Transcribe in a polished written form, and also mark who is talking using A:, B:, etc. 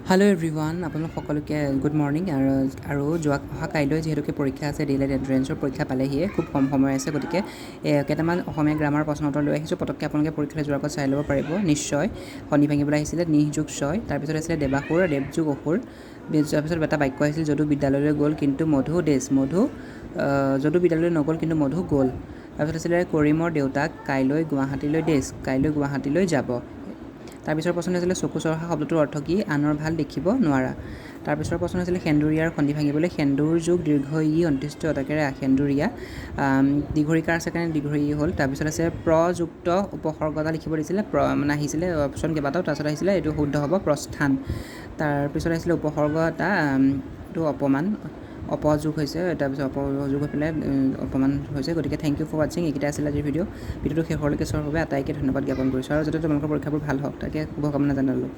A: Hello' everyone, আপোনালোক সকলোকে good morning. আৰু আৰু যোৱা অহা কাইলৈ যিহেতুকে পৰীক্ষা আছে, ডি এল এড এণ্ট্ৰেঞ্চৰ পৰীক্ষা পালেহিয়ে, খুব কম সময় আছে। গতিকে কেইটামান অসমীয়া গ্ৰামাৰ প্ৰশ্ন উত্তৰ লৈ আহিছোঁ। পটককৈ আপোনালোকে পৰীক্ষালৈ যোৱাৰ আগত চাই ল'ব পাৰিব নিশ্চয়। সন্ধি ভাঙিবলৈ আহিছিলে নিহ যোগ ছয়। তাৰপিছত আছিলে দেৱাসুৰ, দেৱযোগ অসুৰ। তাৰপিছত এটা বাক্য আহিছিল, যদু বিদ্যালয়লৈ গ'ল কিন্তু মধু ডেছ মধু, যদু বিদ্যালয়লৈ নগ'ল কিন্তু মধু গ'ল। তাৰপিছত আছিলে কৰিমৰ দেউতাক কাইলৈ গুৱাহাটীলৈ ডেছ কাইলৈ গুৱাহাটীলৈ যাব। তাৰপিছৰ প্ৰশ্ন আছিলে চকু চৰহা শব্দটোৰ অৰ্থ কি? আনৰ ভাল দেখিব নোৱাৰা। তাৰপিছৰ প্ৰশ্ন আছিলে সেন্দুৰীয়াৰ সন্ধি ভাঙিবলৈ, সেন্দুৰ যোগ দীৰ্ঘ ই অন্ত্যেষ্টি অতাকেৰে সেন্দুৰীয়া, দীঘৰিকাৰ আছে কাৰণে দীৰ্ঘ ই হ'ল। তাৰপিছত আছে প্ৰযুক্ত উপসৰ্গ এটা লিখিব দিছিলে, প্ৰ মানে আহিছিলে অপশ্যন কেইবাটাও। তাৰপিছত আহিছিলে এইটো শুদ্ধ হ'ব প্ৰস্থান। তাৰপিছত আহিছিলে উপসৰ্গ এটা, এইটো অপমান, অপযোগ হৈছে, তাৰপিছত অপযোগ হৈ পেলাই অপমান হৈছে। গতিকে thank U for ৱাটছিং। এইকেইটা আছিলে আজিৰ ভিডিঅ'। ভিডিঅ'টো শেষলৈকে চোৱাৰ বাবে আটাইকে ধন্যবাদ জ্ঞাপন কৰিছোঁ আৰু যাতে তোমালোকৰ পৰীক্ষাবোৰ ভাল হওক তাকে শুভকামনা জনালোঁ।